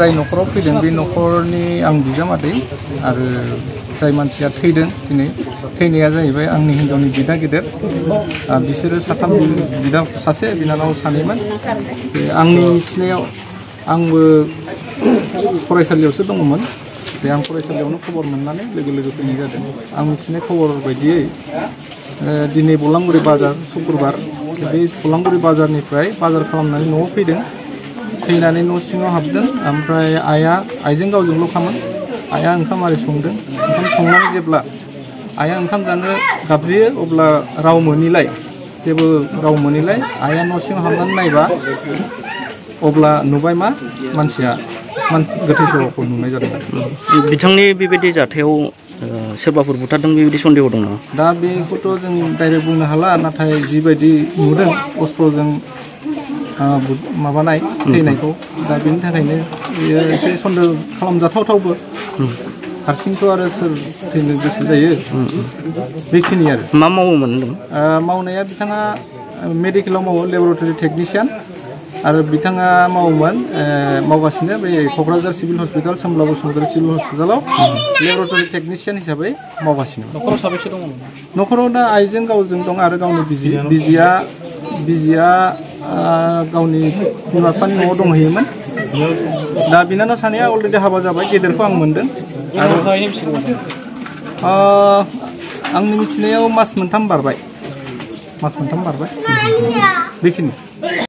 जाय न'खराव फैदों बे न'खरनि आं बिजामादै आरो जाय मानसिया थैदों दिनै थैनाया जाहैबाय आंनि हिन्जावनि बिदा गेदेर बिसोरो साथाम बिदा सासे बिनानाव सानैमोन आंनि मिथिनायाव आंबो फरायसालियावसो दङमोन आं फरायसालियावनो खबर मोननानै लोगो लोगो फैनाय जादों आं मिथिनाय खबर बायदियै दिनै बलांगुरि बाजार शुक्रबार बे बलांगुरि बाजारनिफ्राय बाजार खालामनानै न'आव फैदों फैनानै न' सिङाव हाबदों ओमफ्राय आइजों गावजोंल'खामोन आइया ओंखाम आरि संदों ओंखाम संनानै जेब्ला आइया ओंखाम जानो गाबज्रियो अब्ला राव मोनिलाय जेबो राव मोनिलाय आइया न' सिङाव हाबनानै नायबा अब्ला नुबाय मा मानसिया गोथै सह'खौ नुनाय जादों बिथांनि बेबायदि जाथायाव सोरबाफोर बुथारदों बेबायदि सन्देह दं नामा दा बेखौथ' जों डाइरेक्ट बुंनो हाला नाथाय जिबायदि नुदों अस्त्रजों माबानाय थैनायखौ दा बेनि थाखायनो बेयो एसे सन्देह खालामजाथावथावबो हारसिंथ' आरो सोर थैनो गोसो जायो बेखिनि आरो मा मावोमोन मावनाया बिथाङा मेडिकेलाव मावो लेबरेटरि टेकनिशियान आरो बिथाङा मावगासिनो बे क'क्राझार सिभिल हस्पिटाल सोमब्ला बसुमतारी सिभिल हस्पिटालाव लेबरेटरि टेकनिशियान हिसाबै मावगासिनो न'खराव साबेसे दङ न'खराव दा आइजों गावजों दं आरो गावनि बिजिया गावनि बिमा बिफानि न'आव दंहैयोमोन दा बिनानाव सानैया अलरेडि हाबा जाबाय गेदेरखौ आं मोनदों आरो आंनि मिथिनायाव मास मोनथाम बारबाय बेखिनि